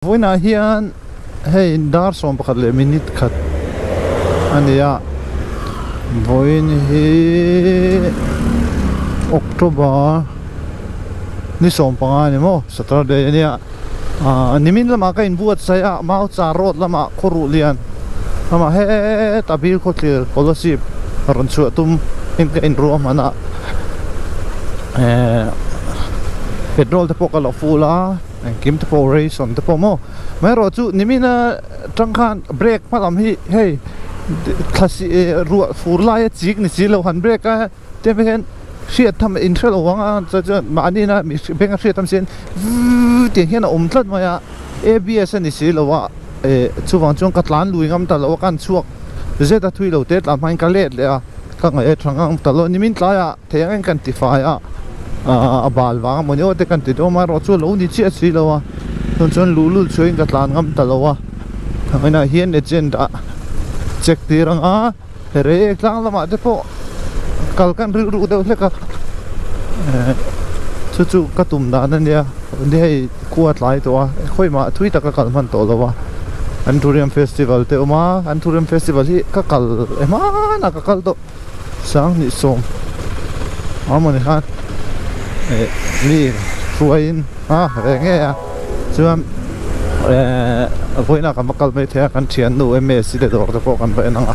Vawiinah hian hei dar 11 leh minute khat a ni a, vawiin hi October ni 15 a ni maw Saturday a nia ah nimin lamah ka inbuatsaih a Mauchar road lamah khawruh lian lamah heta bil khawthlir Kolasib rawn chhuah tum in ka inruahman a eh petrol te pawh ka lo full a. Engkim te pawh ration te pawh maw amaherawh chu nimina tang khan brake hma lam hi hei thlasi ruah fur laia chik ni si lo han brake a te hian hriat tham in hre lo ang a chuan chuan mahni ina beng a hriat tham si hian vuuuu tiang hian a awm tlat mai a A_B_S a ni si lo a eh chuvang chuan ka tlan lui ngam ta lo a ka han chhuak zet a thui lo te tlan hmain ka let leh a ka ngaih a tha ngam ta lo nimin tlaiah. Thei ang in kan ti fai a ahh a bal vang a mawni aw te kan ti dawn amaherawh chu a lo ni chiah si lo a chuan chuan luhlul chhuahin ka tlan ngam ta lo a inah hian agent ah check tir ang a rei tlang lamah te pawh kal kan rilru deuh hlek a ehh chu chu ka tum dan a nia hei khua tlai tawh a khawimah thui taka kal hman tawh lo a Anthurium festival te awm a Anthurium festival hi ka kal hmanah ka kal tawh. Sanghnih sawm a mawni khan eh mi hruaiin a ve ngei a chuan eh vawiinah kan va kal mai thei a kan thiannu M_S te dawr te pawh kan va en ang a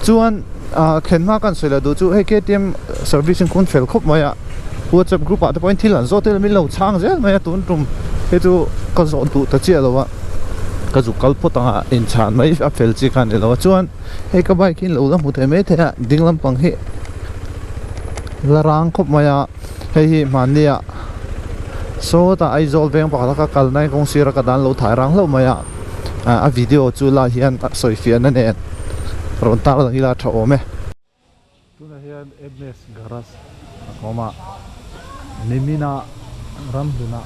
chuan ah thlen hma kan sawi leh duh chu hei K_T_M service in kun fel khawp mai a whatsapp group ah te pawhin thil an zawt tel min lo chhang zel mai a tun tum hi chu ka zawh duh ta chiah lo a ka zuk kal phawt ang a inchhan mai a fel chi kha a ni lo a chuan. Hei ka bike hi lo la hmu thei mai thei a ding lampang hi la rang khawp mai a hei hi hmanni ah sawtah Aizawl veng pakhat a ka kal na kawng sir a ka dan lo thai rang hlauh mai a a video chu lai hian a sawi fiahna nen rawn tar lang ila a tha awm e. Tunah hian MS Garage a awm a, nimina ramhlunah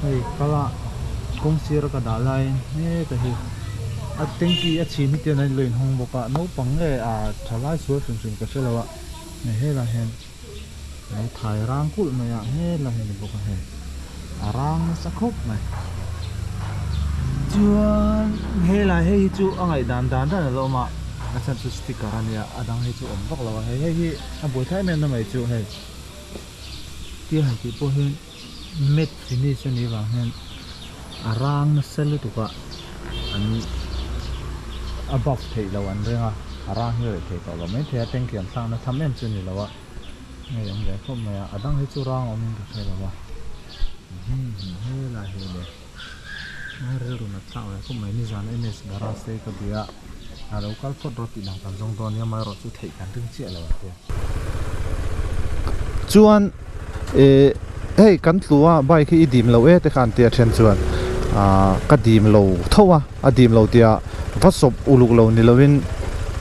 hei kala kawng sira ka dah laiin heta hi a tanky a chhin hi tian a lo inhawng bawk a, naupang nge a tha lai sual hrim hrim ka hre lo a, hei helai hian a lo thai rang kulh mai a, helai hi a ni bawk a hei a rang nasa khawp mai chuan helai hei hi chu a ngaihdan dan dan a lo awm a. A chhan chu sticker a nia a dang hi chu awm vak lo a hei hei hi a buai thlai em em na mai chu hei tia han tih pawh hian matte finish a nih vang hian a rang nasa lutuk a an a buff theih loh an ring a a rang hi a reh thei tawh lo maithei a tank an thlakna tham em chu a ni lo a ngei awm ve khawp mai a a dang hi chu rang awmin ka hre lo a helai hi le. A rilru nat thlak ve khawp mai nizan MS garage te ka bia a lo kal phawt rawh tih dang kan zawng dawn nia amaherawh chu theih kan ring chiah lo ang tia. Chuan eh hei kan tlu a bike hi i dim lo e te khan tia then chuan ah ka dim lo tho a a dim lo tia va sawp uluk lo ni lovin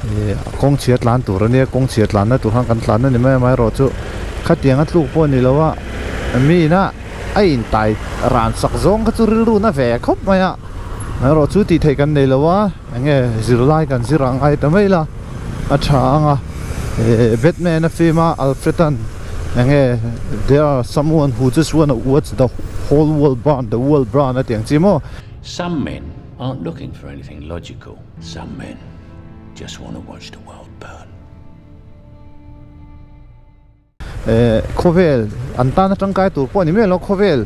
eh kawng chhia tlan tur ania kawng chhia tlanna tur khan kan tlan a ni mai amaherawh chu khatiang a tluk pawh ni lo a mi ina a intai ran sak zawng kha chu rilru na ve khawp mai a erawh chu tih theih kan nei lo a enge zirlai kan zir ang ai ta mai la a tha ang a eh Batman a film a Alfred an enge there are someone who just wanna watch the whole world burn the world burn a tih ang chi maw. Some men aren't looking for anything logical, some men just wanna watch the world burn. Eh khawvel an tana tangkai tur pawh a ni miah lo khawvel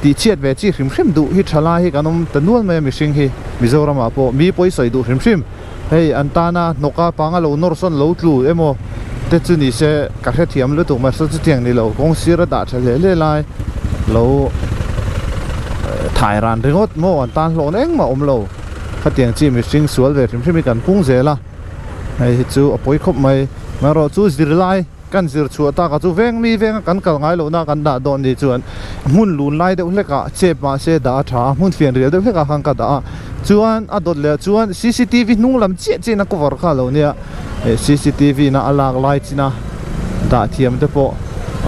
tih chhiat ve chi hrim hrim duh hi tha lai hi kan awm ta nual mai a mihring hi Mizoramah pawh mi pawi sawi duh hrim hrim hei an tana hnawka panga lo nawr sawn lo tlu emaw te chu ni se ka hrethiam lutuk mai saw chutiang ni lo kawng sira dah tha hle hle lai lo thai ran ringawt maw an tan hlawhna engmah awm lo khatiang chi mihring sual ve hrim hrim hi kan pung zel a hei hi chu a pawi khawp mai amaherawhchu chu zirlai. Kan zir chhuah tak a chu veng mi venga kan kal ngai lohna kan dah dawn ni chuan hmun lun lai deuh hlekah chep mahse dah a tha a, hmun fian rial deuh hlekah khan ka dah a, chuan a dawt leh chuan cctv hnung lam chiah chiahna cover kha a lo nia, eh cctv na a lak lai china dah thiam te pawh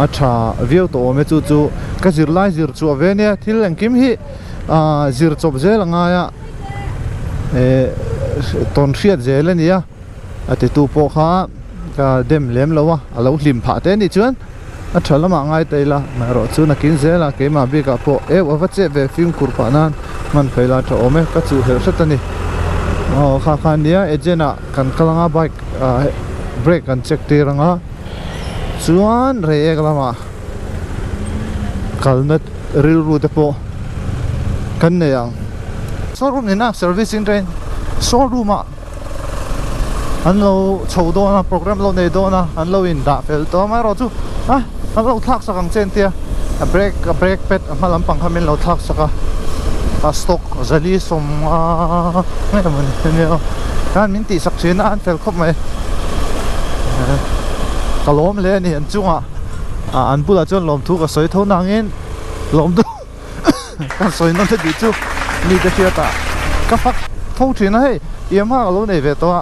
a tha viau tawh awm e chu chu ka zir lai zir chhuah ve nia thil engkim hi ah zir chawp zel a ngai a eh tawn hriat zel a ni a. A titu pawh kha ka dem lem lo a, a lo hlim phah te anih chuan a tha lamah ngai ta ila, amaherawhchu nakin zela keimah bikah pawh eu a va chep ve fimkhur phah nan Hman phei la tha awm e, ka chuh helh hret a ni. Aw kha kha nia agent ah kan kal anga bike ah brake kan check tir anga chuan reiek lamah kalna rilru te pawh kan nei ang. Showroom nena servicing train showroom ah an lo chho dawn a program lo nei dawn a an lo in dah fel tawh amaherawh chu a an lo thlak sak ang che an tia a brake a brake pad a hma lampang kha min lo thlak sak a a stock zali sawm a nge mawni ania aw khan min tih sak thin a an fel khawp mai ka lawm hle a ni an chungah ah an bulah chuan lawmthu ka sawi tho nangin lawmthu Kan sawi nawn tih chu mite hriatah ka fak tho thin a hei Yamaha ka lo nei ve tawh a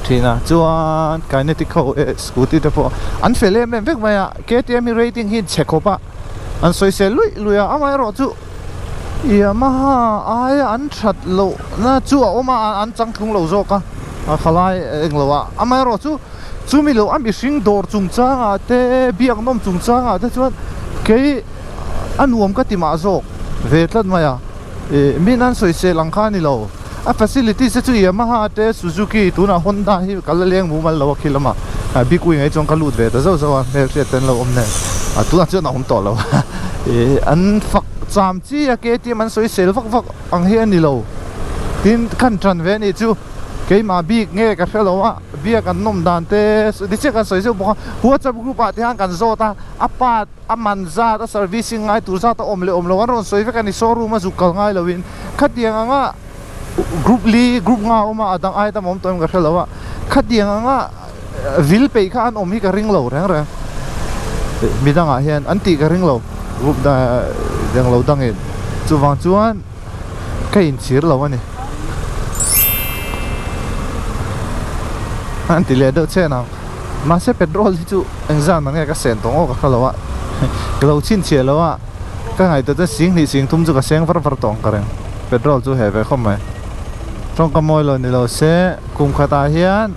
thin a chuan Kinetic ho eh scooty te pawh an fel em em vek mai a KTM hi rating hi chhe khawp a an sawi sel luih luih a amaherawh chu Yamaha aia an that loh na chu a awm a an changtlung lo zawk a a khalai englo a amaherawh chu chumi loh a mihring dawr chungchangah te biaknawm chungchangah te chuan kei a nuam ka ti mah zawk ve tlat mai a ih min an sawisel ang kha a ni lo a facilities te chu Yamaha te Suzuki tunah Honda hi ka la leng mumal lo a khi lamah a big wing ah hi chuan ka lut ve ta zauh zauh a hmelhriat te an lo awm nen a tunah chuan a awm tawh lo ih an fak cham chi a KTM an sawisel vak vak ang hi a ni lo tin kan tan ve a nih chu keimah bik nge ka hre lo a biak an nawm dan te ni chiah kan sawi zeuh bawk a WhatsApp group ah te hian kan zawt a a part a man zat a servicing ngai tur zat a awm leh awm lo an rawn sawi vek a ni showroom a zuk kal ngai lo in khatiang anga group li group nga a awm a a dang item a awm tawh em ka hre lo a khatiang anga vil peih kha an awm hi ka ring lo reng reng midangah hian an tih ka ring lo group dang lo dangin chuvang chuan ka inchhir lo a ni an ti leh deuh chen ang. Mahse petrol hi chu engzat man nge ka sen tawh ngawt ka hre lo a, ka lo chhinchhiah lo a, ka ngaihtuah chuan sing hnih sing thum chu ka seng var var tawh ang ka reng, petrol chu heh ve khawp mai. Tawngka mawi lo ni lo se kum khatah hian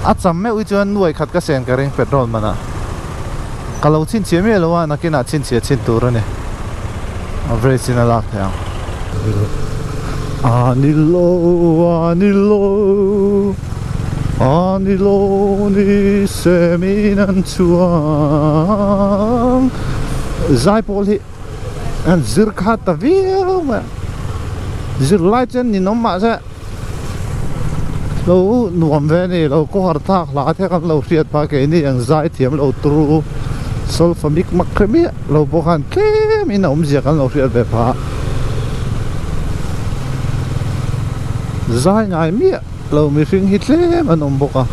a cham meuh hi chuan nuai khat ka sen ka ring petrol manah, ka lo chhinchhiah miah lo a nakinah chhinchhiah chhin tur a ni, average in a lak theih ang. A ni lo a ni lo a ni lo ni se min an chuang zai pawl hi an zir kha ta viau mai a zir lai chuan ninawm mahse lo nuam ve a ni lo kawhar thlak hla te kan lo hriat phah keini ang zai thiam lo turu solfa mik mak hre miah lo pawh khan tlem in a awmzia kan lo hriat ve phah a zai ngai miah lo mihring hi tlem an awm bawk a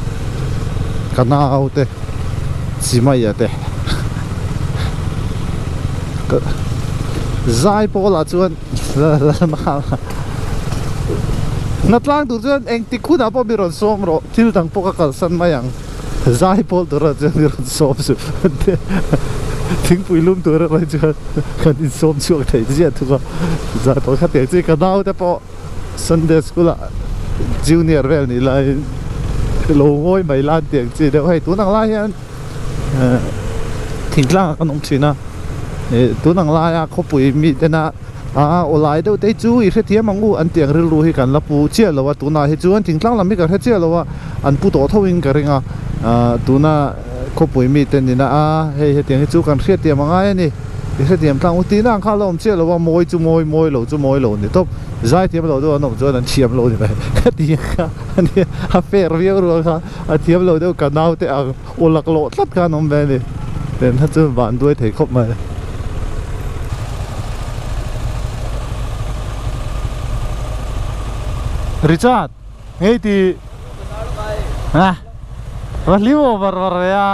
ka nau te chimai a te zai pawl ah chuan Hnatlang tur chuan engtik hunah pawh mi rawn sawm rawh, thil dang pawh ka kalsan mai ang. Zai pawl turah chuan mi rawn sawm suh. Thingpui lum tur erawh hi chuan kan insawm chhuak thei chiah thung a. Zai pawl khatiang chu ka naute pawh Sunday school ah junior vel nih laiin lo ngawi mai la an tih ang chi deuh. Hei tun ang lai hian thingtlangah kan awm thin a, tun ang laia khawpui miten a. A aw lai deuh te hi chu i hrethiam ang u an tih ang rilru hi kan la pu chiah lo a tunah hi chuan thingtlang lam hi ka hre chiah lo a an pu tawh tho in ka ring a ah tuna khawpui mite nina a hei hetiang hi chu kan hriathiam a ngai a ni i hrethiam tlang u tihna ang kha a la awm chiah lo a mawi chu mawi mawi lo chu mawi lo ni tawp zaithiam lo deuh an awm chuan an thiam lo ni mai ka ti ang kha a nia a fair viau rual kha a thiam lo deuh ka naute ang aw laklawh tlat kha an awm ve a ni ten kha chu van duai thei khawp mai. Richard ngei ti ha va hlim aw var var ve a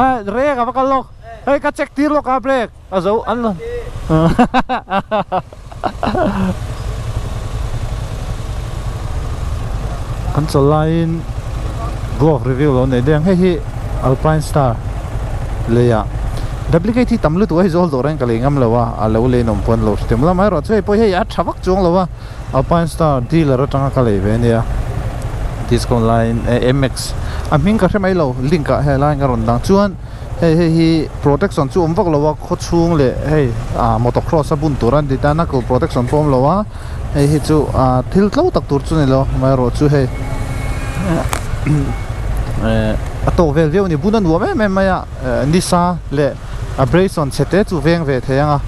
a rek a va kal lawk hei ka check tir lawk a brake a zo an lo Kan chawl laiin glove review lo nei daih ang hei hi Alpine Star leiah duplicate hi tam lutuk a hei zawl dawh reng ka lei ngam lo a a lo lei nawm pawh an lo hre lam amaherawh chu hei pawh hei a tha vak chuang lo a Alpine Star dealer atanga ka lei ve ania discount laiin MX a hming ka hre mai lo link ah helai ka rawn dang chuan. Hei hei hi protection chu awm vak lo a khaw chhung leh hei ah motocross a bun tur a ni ta knuckle protection pawh awm lo a hei hi chu ah thil tlo tak tur chu ni lo amaherawhchu hei eh a tawk vel viau a ni bun a nuam em em mai a eh nisa leh a brace on chhe te chu veng ve thei ang a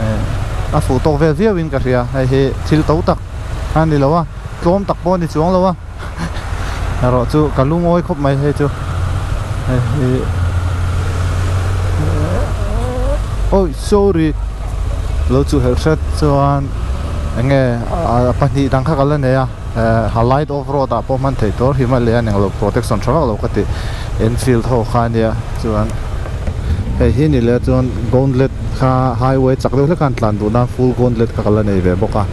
eh a fuh tawk vel viau in ka hria hei hi thil to tak a ni lo a tlawm tak pawh a ni chuang lo a. Erawh chu ka lungawi khawp mai hei chu hei hi awi sorry lo chu helh hret chuan eng nge a pahnih dang kha ka la nei a eh ha light off road ah pawh hman theih tur Himalayan englo protection tha vak lo ka ti Enfield ho kha ania chuan hei hi ni leh chuan gauntlet kha highway chak deuh hlek a an tlan duh nan full gauntlet kha ka la nei ve bawk a.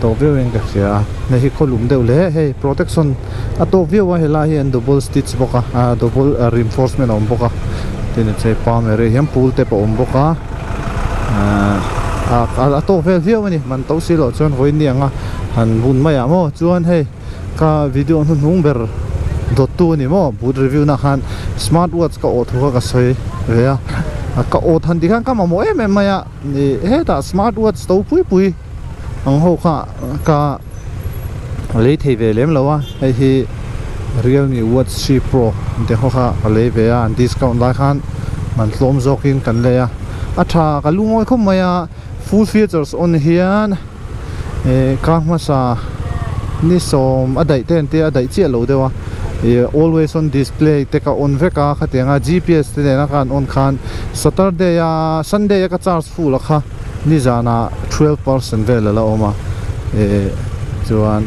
Tawk viau in ka hria a, hei hi khawlum deuh hle hei protection a tawk viau a helai hi an double stitch bawk a ah double reinforcement a awm bawk a tin a chei palm area hian pool te pawh a awm bawk a ah a tawk vel viau a ni man to si loh chuan vawiin ni anga han bun mai ah maw chuan hei ka video hnuhnung ber dawt tu a ni maw boot review na khan smart watch ka awh thu kha ka sawi ve a ka awt han tih khan ka mamawh em em mai a hetah smart watch to pui pui. Ang ho kha ka lei thei ve lem lo a, hei hi Realme Watch 3 Pro ang te ho kha ka lei ve a, an discount lai khan man tlawm zawkin kan lei a, a tha ka lungawi khawp mai a, full features on hian eh kar hmasa ni sawm a daih te an tia a daih chiah lo deuh a, ih always on display te ka on vek a khatiang a G P S te nena ka han on khan Saturday a Sunday a ka charge full a kha. Nizanah 12% vel a la awm a, eh chuan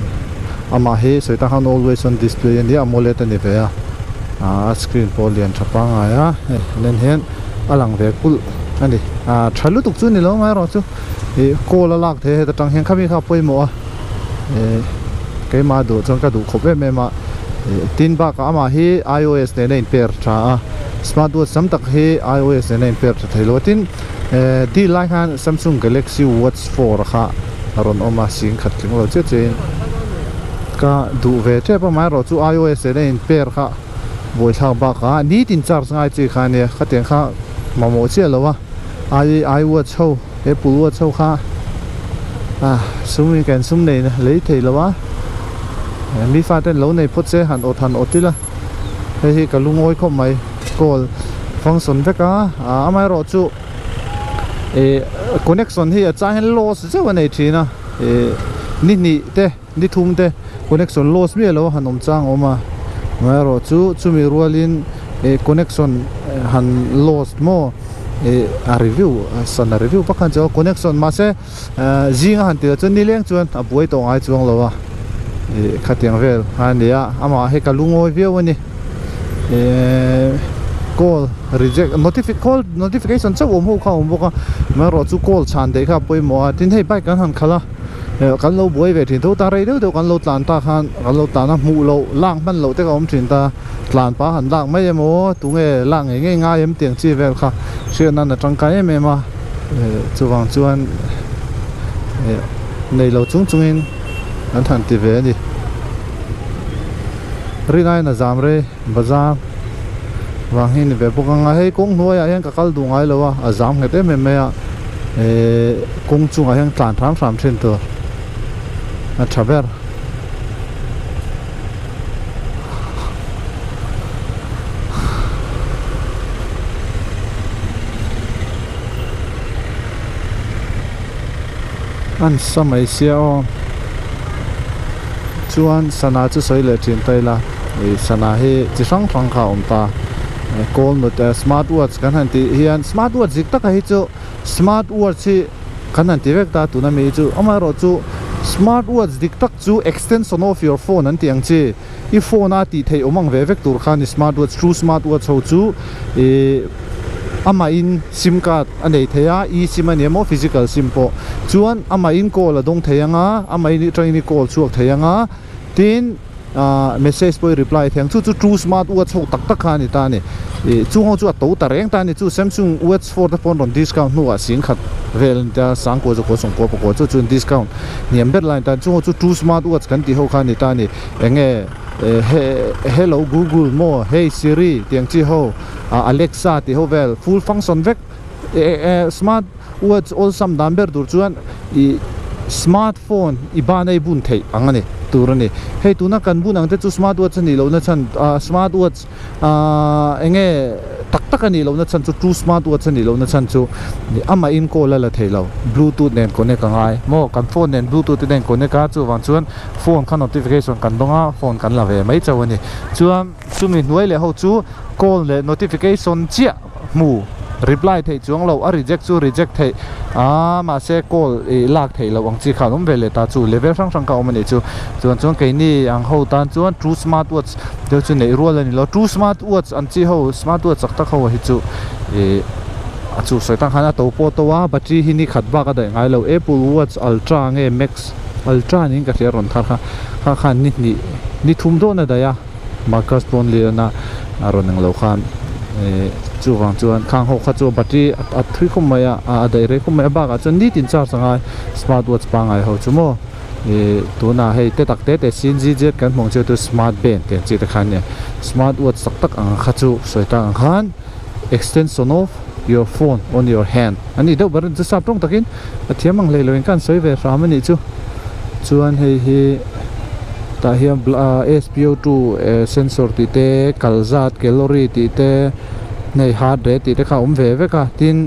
amah hi sawi tak khan always on display a nia AMOLED a ni ve a, ah a screen pawh lian tha pangngai a, hei nen hian a lang ve kulh a ni, ah tha lutuk chu ni lo mai erawh chu ih call a lak thei a heta tang hian khami kha a pawimawh a, eh keimah duh chuan ka duh khawp em em a, ih tin bakah amah hi ios nena inpair tha a, smart watch tam tak hi ios nena inpair tha thei lo a tin. Eh deal lai khan Samsung Galaxy Watch 4 kha a rawn awm a sing khat tling lo chiah chiah in ka duh ve tep a amaherawh chu ios leh a in pair kha buaithlak bakah nitin charge ngai chi kha ania khatiang kha mamawh chiah lo a i i watch ho Apple watch ho kha ah sum in kan sum nei lei thei lo a mi faten lo nei phawt se han awt han awt ila hei hi ka lungawi khawp mai. Call function vek a ah amaherawh chu ih connection hi a chang hian loss zeuh a nei thin a ih ni hnih te ni thum te connection loss miah lo a han awm chang a awm a amaherawh chu chumi rualin ih connection han loss maw ih a review sana review vak khan chuan connection mahse ah zinga han tih ah chuan nileng chuan a buai tawh ngai chuang lo a ih khatiang vel a ni a amah hi ka lungawi viau a ni. Ehh call reject notifi call notification chauh awm ho kha a awm bawk a amaherawh chu call chhan theih kha a pawimawh a tin hei bike kan han khalh a eh kan lo buai ve thin tho ta rei deuh deuh kan lo tlan ta khan kan lo tlan a hmuh loh lak hman loh te kha a awm thin ta tlan pah han lak mai emaw tunge lak ngei ngei ngai em tiang chi vel kha hriat nan a tangkai em em a eh chuvang chuan eh nei lo chung chungin an han ti ve a ni. Rinaiin a zam rei bazar vang hi a ni ve bawk ang a hei kawng hnuaiah hian ka kal duh ngai lo a a zam nghet em em mai a ehh kawng chungah hian tlan hram hram thin tur a tha ber. An sa mai sia aw. Chuan sana chu sawi leh thin ta ila ih sana hi chi hrang hrang kha a awm ta call nut eh smart watch kan han tih hian smart watch dik taka hi chu smart watch hi kan han ti vek ta tuna mi hi chu amaherawh chu smart watch dik tak chu extension of your phone an tih ang chi i phone a tih theih awm ang ve vek tur khan i smart watch true smart watch ho chu ih amahin sim card a nei thei a e sim a ni emaw physical sim pawh chuan amahin call a dawng thei ang a amahin atangin i call chhuak thei ang a tin ahh message pawh i reply thei ang chu chu true smart watch ho tak tak kha a ni ta a ni ih chung ho chu a to ta reng ta a ni chu Samsung watch 4 te pawh an rawn discount hnuah singkhat vel a ni ta sangkua chu kua sawmkua pakua chu chuan discount hniam ber lai a ni ta chung ho chu true smart watch kan tih ho kha a ni ta a ni eng nge hello google maw hey siri tih ang chi ho ah alexa tih ho vel full function vek smart watch awlsam dan ber tur chuan ih smart phone i ban a i bun theih ang a ni tur a ni hei tuna kan bun ang te chu smart watch a nih lohna chhan ah smart watch ah eng nge tak tak a nih lohna chhan chu true smart watch a nih lohna chhan chu amah in call a la thei lo bluetooth nen connect a ngai maw kan phone nen bluetooth in a in connect a chuvang chuan phone kha notification kan dawng a phone kan la ve mai chauh a ni chuan chumi hnuai leh ho chu call leh notification chiah hmu reply theih chuang lo a reject chu reject theih a mahse call ih lak theih loh ang chi kha an awm ve leh ta chu level hrang hrang kha a awm a nih chu chuan chuan keini ang ho tan chuan true smart watch deuh chu neih rual a ni lo true smart watch ang chi ho smart watch chak tak ho hi chu ih a chu sawi tak khan a to pawh to a battery hi ni khat bak a daih ngai lo apple watch ultra nge max ultra niin ka hria rawn thar kha kha khan ni hnih ni thum dawn a daih a. Marcus Bonliana a rawn englo khan ih chuvang chuan khang ho kha chu battery a thui khawp mai a a daih rei khawp mai a bakah chuan nitin charge a ngai smart watch pangngai ho chu maw ih tunah hei te tak te te sin zit zet kan hmuh ang chiu chu smart band tih ang chi te kha ania smart watch tak tak ang kha chu sawi tak ang khan extension of your phone on your hand a nih deuh ber a ni chu sap tawng takin a thiam ang hlei loin khan sawi ve hram a nih chu chuan hei hi tah hian S P O two sensor tih te kal zat calorie tih te hei heart rate tih te kha a awm ve vek a tin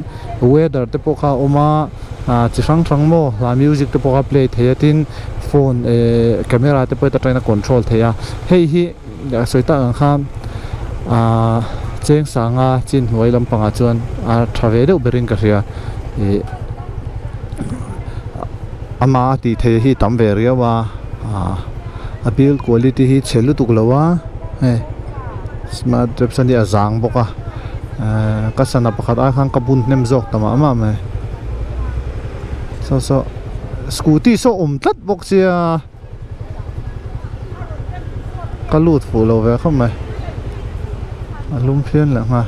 weather te pawh kha a awm a ah chi hrang hrang maw hla music te pawh kha a play thei a tin phone eh camera te pawh heta tangin a control thei a hei hi sawi tak ang khan ah cheng sanga chin hnuai lampangah chuan a tha ve deuh berin ka hria ih ama a tih theih hi tam ve riau a ah a build quality hi chhe lutuk lo a hei smart website hi a zang bawk a ehh ka sana pakhat ai khan ka bun hnem zawk ta mah mah mai saw saw scooty saw awm tlat bawk sia. Ka lut fuh lo ve khawp mai a lum phian leh nghal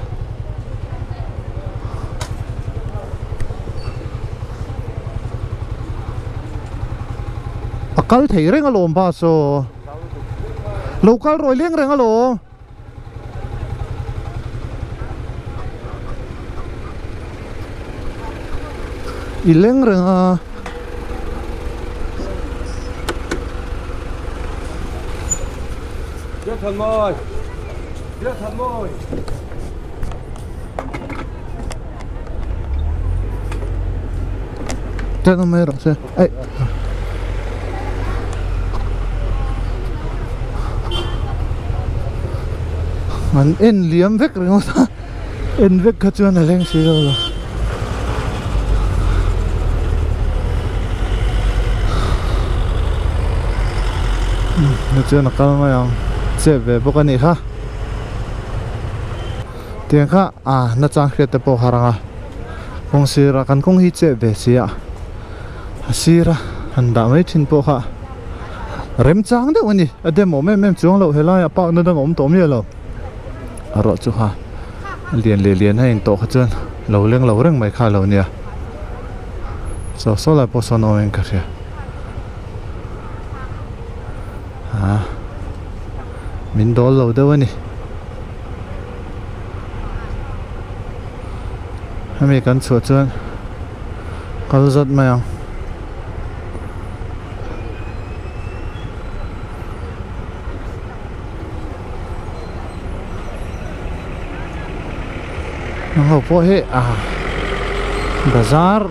a kal thei reng alawm bus aw lo kal rawi leng reng alawm. I leng reng a. Tena mai rawh se. Ei. An en liam vek ringawt a en vek kha chuan a leng si lo lo umm chuan a kal mai ang chep ve bawk a nih kha tiang kha ah nachang hriat te pawh a rang a kawng sirah kan kawng hi chep ve si a. A sira han dah mai thin pawh kha remchang deuh a ni a dem awm em em chuang loh helaiah park na dang a awm tawh miah lo a rawh chu kha a lian leh lian a in tawh kha chuan lo leng lo reng mai kha a lo nia saw saw lai pawh sawn awm in ka hria ah min dawl lo deuh a ni hemi kan chhuah chuan. Kal zat mai ang. Ang ho pawh hi ah bazar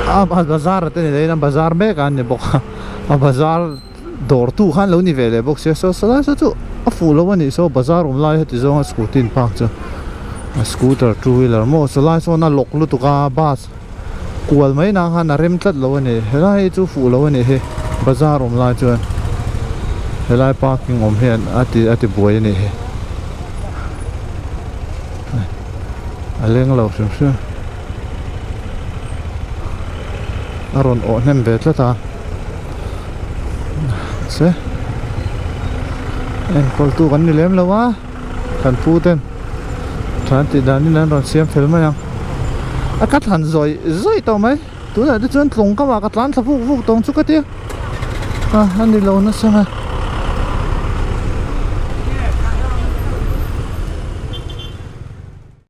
a bazar te ni leh in a bazar mek a ni bawk a a bazar dawr tu khan lo ni ve leh bawk sia saw saw lai saw chu a fuh lo a nih saw bazar awm lai heti zawnga scooty in park chu a scooter two wheeler maw saw lai sawn a lock lutuk a bus kual mai nan khan a rem tlat lo a ni helai hi chu fuh lo a nih hi bazar awm lai chuan helai parking awm hian a ti a ti buai a nih hi a leng lo hrim hrim a rawn awh hnem ve tlat a. Se. Enkawl tu kan ni lem lo a, kan pu ten tha an tih danin an rawn siam fel mai ang. A ka thlan zawih zawih tawh mai, tunah te chuan tlawng kamah ka tlan thla vuk vuk tawng chu ka tia, a a ni lo nasa mai.